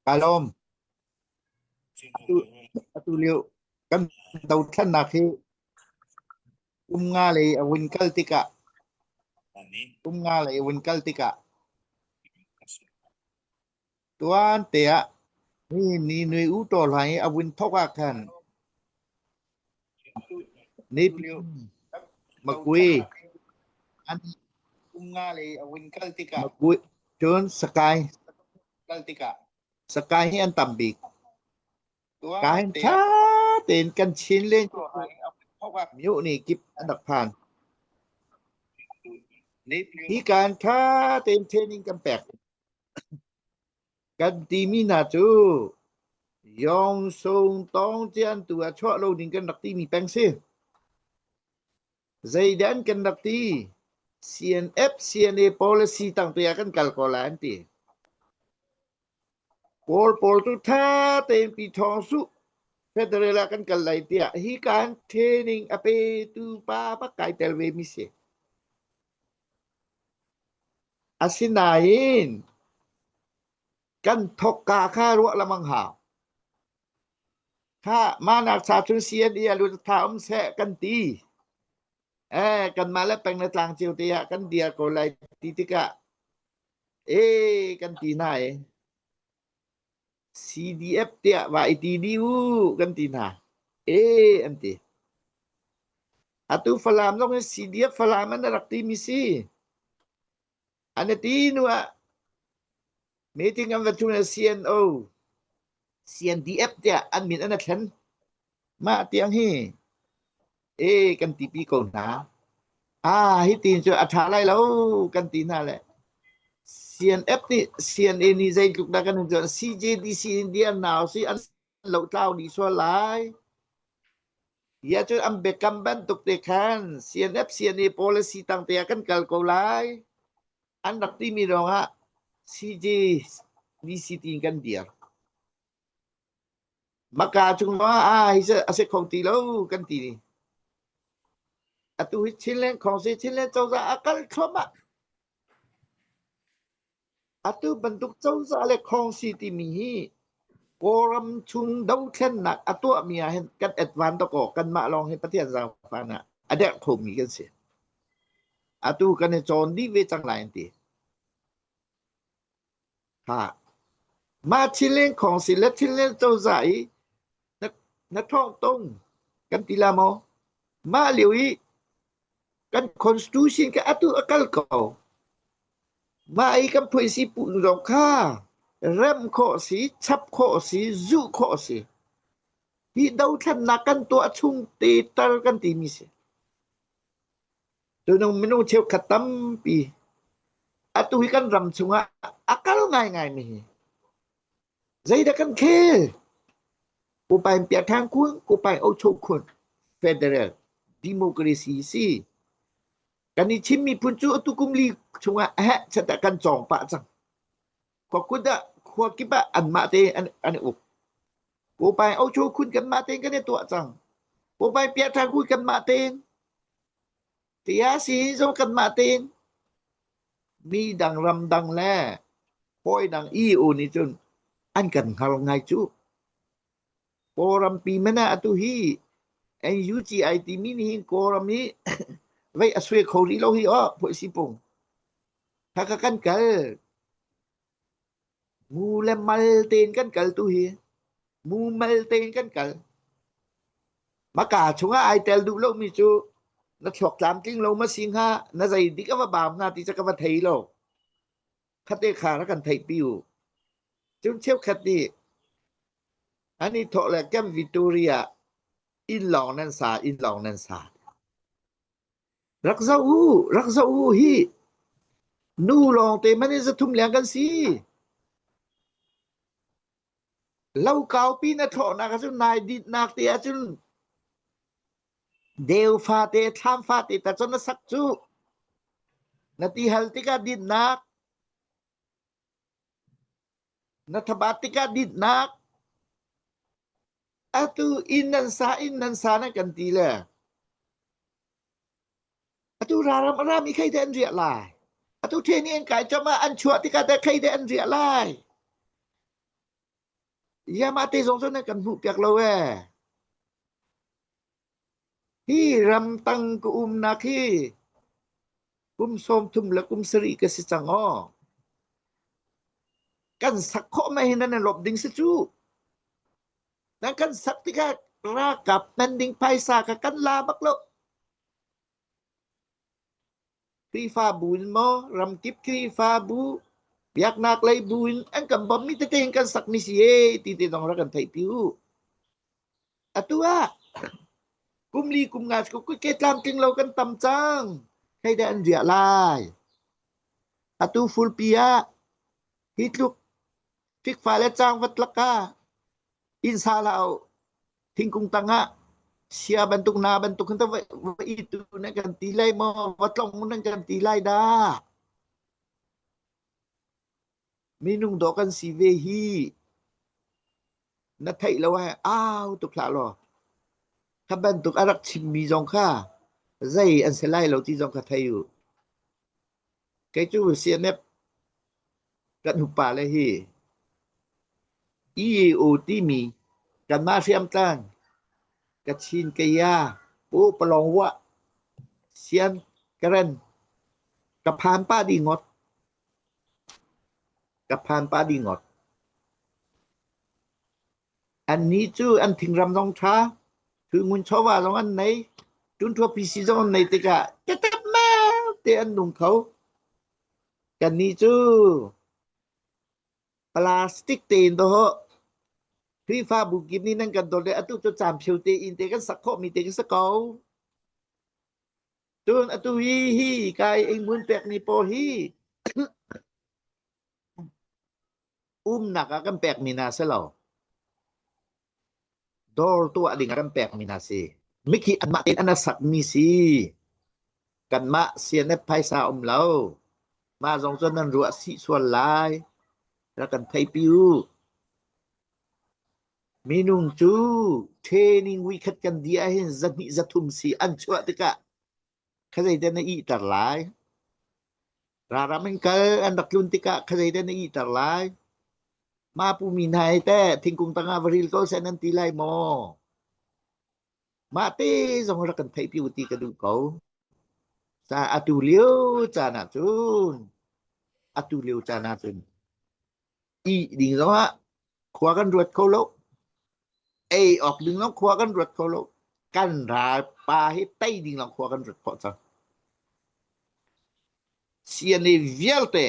Ka lawm. Atu lio kan dothlennak hi kum nga lei a vun kal tikah kum nga lei a vun kal tikah tuan te ah ni ni nui u to hlai a vun thok ah khan Naypyidaw Makui an Makui cun Sakai Sakai hi an tam bik. Ka hin ṭha tein kan chin len myoh ni kip an rak phan. Hi kan ṭha tein training kan pek. Kan timi hna cu Yong Sung Tawng Cian tu ah chuah lo ding kan rak timi peng si. Zeidah an kan rak ti? CNF, CNA policy tang te ah kan kal ko lai an ti. Kawl pawl cu ṭha tein pi ṭhawng suh federal ah kan kal lai tiah hi kan training a petu pa bak kai tel ve mi si. Asinain kan thokka kha ruah lamang hau. Kha mahnak cha cun CNA a lut tha um seh kan ti. Eh kanmah le peng le tlang cio te ah kan dir ko lai ti tikah eh kan ti hna e. CDF tiah va i ti dih u kan ti hna. Eh an ti. Atu Falam zong hi CDF Falam an rak timi si. An ti nu ah meeting an va thun CNO CNDF tiah an min an thlen. Mah tiang hi e kan ti pi ko hna. Ah hi tin cu a ṭha lai lo kan ti hna le CNF nih CNA nih zeitluk dah kan hun cun CJDC India nau si an lotlau dih sual lai. Ya cun an biakam bantuk te khan CNF CNA policy tang te ah kan kal ko lai. An rak timi ruangah CJDC tiin kan dir. Maka chung ah hi a si kho ti lo kan ti ni. Atu hi Chinland Council Chinland cozah a kal thluahmah. Atu bantuk cozah le khawngsi timi hi Kawlram chung dothlennak a tuahmi ah hin kan advan dawkaw kanmah lawng hi Pathian zaangfah ah a derh khomi kan si. Atu kan i cawn dih ve cang lai an ti. Ha. Mah Chinland khawngsi le Chinland cozah i na, na ṭhawng tung kan ti la maw? Mah lio i kan constitution kha atu a kal ko. Mah i kan phuaisi pu zong kha rem khawh si, chap khawh si, zuh khawh si. Hi dothlennak kan tuah chung te tar kan timi si. Tunung minung cheukhat tampi atu hi kan ram chungah a kal ngaingai mi hi. Zeidah kan khel? Kupain piathang kun, kupain ocho khun, federal democracy si. Kan i Chin miphun cu atu kum li chungah heh chat ah kan cawng pah cang. Khua kut ah khua kip ah anmah te an an i uk. Kupain ocho khun kanmah tein kan i tuah cang. Kupain piathang kun kanmah tein. Tia si zong kanmah tein. Mi dang ram dang le hawi dang EU nih cun an kan hngal ngai cu. Kawlrampi man ah atu hi NUGI timi nih hin Kawlram hi vei a suai kho rih lo hi aw phuaisi pung. Khakha kan kal. Mu le mal tein kan kal tu hi. Mu mal tein kan kal. Maka chungah ai tel duh lomi cu na thluak tlamtling lo ma si hnga, na zei dik a va baam hnga ti cu ka va thei lo. Khate kha rak kan theihpi u. Cun cheukhat nih an i thawh le Camp Victoria inn lawng nan sa, inn lawng nan sa. Rak zoh u, rak zoh u hi nu lawng te man in 300 leng kan si. Lo kaupi na thlawhnak ahcun nai dinhnak te ahcun deu fate thlam fate ta cun na sak cu. Na ti hal tikah dinhnak, na thabat tikah dinhnak. Atu inn nan sa inn nan sa nan kan ti le Atu raram a rami khei te an riah lai. Atu ṭhen i an kai cam ah an chuah tikah teh khei te an riah lai. Yama te zong cu nan kan hmuh piak lo ee. Hi ramtang ka umnak hi kum 30 le kum sarih ka si cang aw. Kan sak khawh mei hi nan i lawmh ding si cu. Nan kan sak tikah ralkap nan ding phaisa kha kan la bak lo. Khrihfabu in maw ramkip Khrihfabu biaknak lei bu in an kan bawmhmi tete in kan sakmi si ee ti te zong rak kan theihpi u. Atu ah kum li kum nga cu ke tlamtling lo kan tam cang. Hei dah an riah lai. Atu fulpi ah hi tluk fikfa le cangvat laka inn sa la thingkung tangah sia bantuk na bantuk khin va va i tu nan kan ti lai maw va tlong nan kan ti lai dah minung dawh kan si ve hi na theih lo ai au tuk hlah law kha bantuk a rak chimmi zong kha zei an si lai lo ti zong kha thei u Kei cu CNF kan upa le hi EAO timi kanmah hriamtlang Kachin Kaya Pu Palong Wah Sian Karen ka phan pah dih ngawt. Ka phan pah dih ngawt. Annih cu an thingram zong ṭha, thilngun chawva zong an nei, ṭunṭhuah PC zong an nei tikah ṭetep te an nung kho. Kannih cu plastic tein dawh Khrihfabu kip nih nan kan dawt le atu cu caamphio tein te kan sak khawhmi te kan si ko. Cun atu hi hi kai innhmun pekmi pawl hi Umnak ah kan pekmi hna si lo. Dawr tuah ding ah kan pekmi hna si. Mikhi anmah tein an sakmi si. Kanmah CNF phaisa um lo. Mah zong cu nan ruah sih sual lai. Rak kan theipi u. Minung cu training weekhat kan dih ahhin zahnih zathum si an chuah tikah kha zeidah na ihter lai? Ralram in kal an rak tlun tikah kha zeidah na ihter lai? Mah pumi hna hi teh thingkung tangah va ril ko seh nan ti lai maw? Mah te zong rak kan theihpi u ti ka duh ko. Ca atu lio caan ah cun atu lio caan ah cun ih ding zongah khua kan ruat kho lo. Ei awk ding zong khua kan ruat kho lo. Kan ralpa hi tei ding lawng khua kan ruat khawh cang. CNA vialte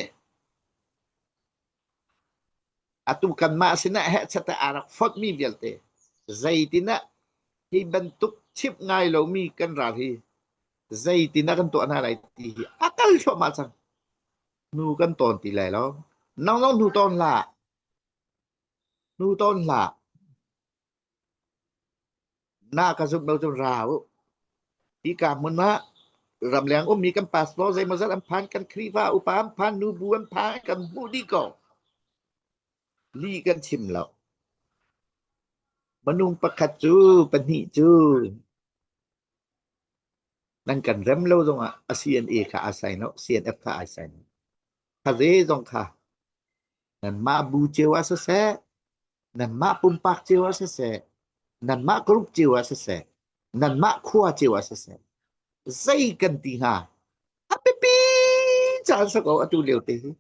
atu kanmah sinah hehchat ah aa rak fonhmi vialte zeitin ah hi bantuk chimh ngai lomi kan ral hi zeitin ah kan tuah hna lai ti hi a kal thluahmah cang. Hnu kan tawn ti lai lo. Nang zong hnu tawn hlah. Hnu tawn hlah. Na ka zumh lo cun ra u. Hika hmun ah ramleng ummi kan pastor zeimawzat an phan, kan Khrihfa upa an phan, nubu an phan, kan hmuh dih ko. Lih kan chim lo. Minung pakhat cu, pahnih cu nan kan rem lo zongah a CNA kha aa sai no, CNF kha ai sai no. Khaze zong kha nanmah bu cio ah siseh, nanmah pumpak cio ah siseh, nanmah group cio ah siseh, nanmah khua cio ah siseh, zei kan ti hnga? A biapi caan sa ko atu lio te hi.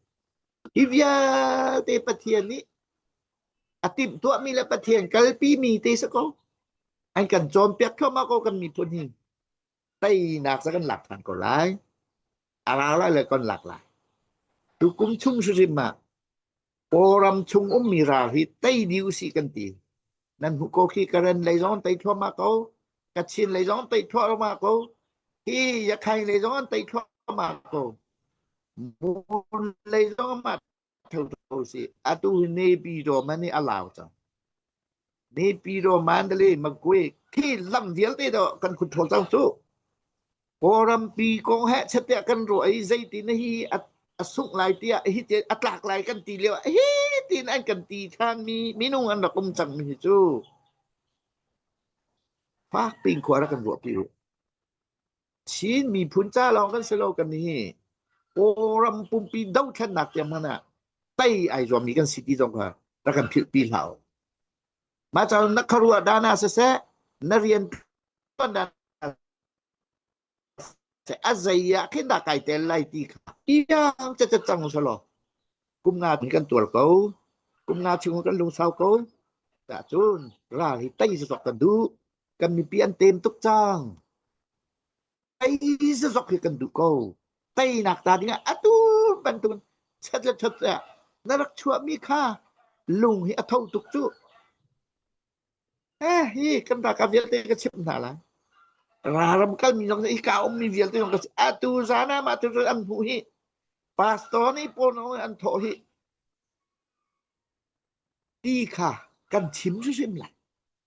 Hi vialte Pathian nih a timhtuahmi le Pathian kalpi mi te sa ko. An kan cawnpiak thluahmah ko kan miphun hi. Teinak ca kan lak ṭhan ko lai. A ra lai le kan lak lai. Tukum chung hrimhrim ah Kawlram chung ummi ral hi tei dih usih kan ti. Nan hmuh ko khi Karen lei zong an tei thluahmah ko. Kachin lei zong an tei thluahmah ko. Hi Yakhai lei zong an tei thluahmah ko. Mon lei zong amah thotho si. Atu hi Naypyidaw man hi a lau cang. Naypyidaw Mandalay Magwe khi lam vialte do kan control cang cu. Kawlrampi kong he chetiah kan ruah i zeitin hi a sungh lai tiah hi ti a tlak lai kan ti lio hi tin an kan ti than mi minung an rak um cang mi hi cu fak pin khua rak kan ruah pi u. Chin miphun ca lawng kan si lo kan hi Kawlram pumpi dothlennak tiang hmanh ah tei ai zuammi kan si ti zong kha rak kan philh pi hlah u. Mah caan na khuaruah dan ah siseh, na rian ṭuan dan a zei ah khin dah kai tel lai ti kha iang cacat cang selaw kum nga kan tuar ko kum nga chung kan lungsau ko cun ral hi tei zok kan duh kan mipi an tem tuk cang tei zok hi kan duh ko teinak ta ding ah atu bantuk chat le chat na rak chuahmi kha lung hi a tho tuk cu Eh, hi kan ralkap vialte ka chimh hna lai. Ralram kalmi zong hi ka ummi vialte zong ka atu zan ah mah tu an hmuh hi pastor nih pawl an thawh hi ti kha kan chim hrimhrim lai.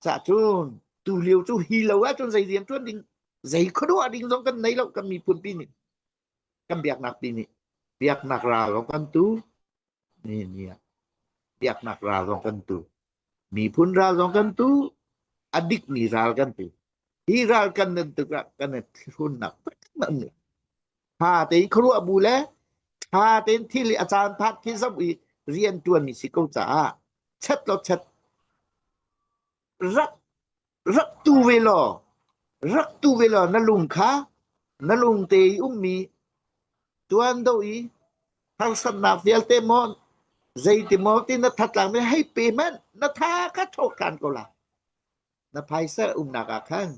Cah cun tu lio cu hi lo ahcun zei rian ṭuan ding zei khuaruah ding zong kan nei lo kan miphun pi nih kan biaknak pi nih biaknak ral zong kan tu ni ni ah biaknak ral zong kan tu miphun ral zong kan tu a dikmi ral kan tu hi ral kan nan tikah kan i thlunnak taktak um tha tein khuaruah bu le tha tein thil i a caan phak khi zoh i rian ṭuanmi si ko caah chet lo chet rak rak tu ve law rak tu ve law na lung kha na lung te i ummi tuan do i harsatnak vialte maw zeiti maw ti na thatlang mi hei pe hmanh na tha kha thawk than ko la na phaisa umnak ah khan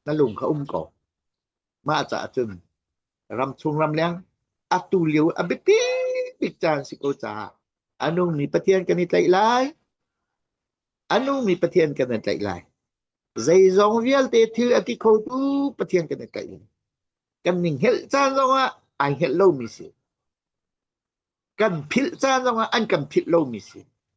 na lung kha um ko mah caah cun ramchung ramleng atu lio a biapi bik caan si ko caah a nungmi Pathian kan i tlaih lai a nungmi Pathian kan i tlaih lai zeizong vialte thil a ti khotu Pathian kan i tlaih lai kan ning helh caan zongah ai helh lomi si kan philh caan zongah an kan philh lomi si.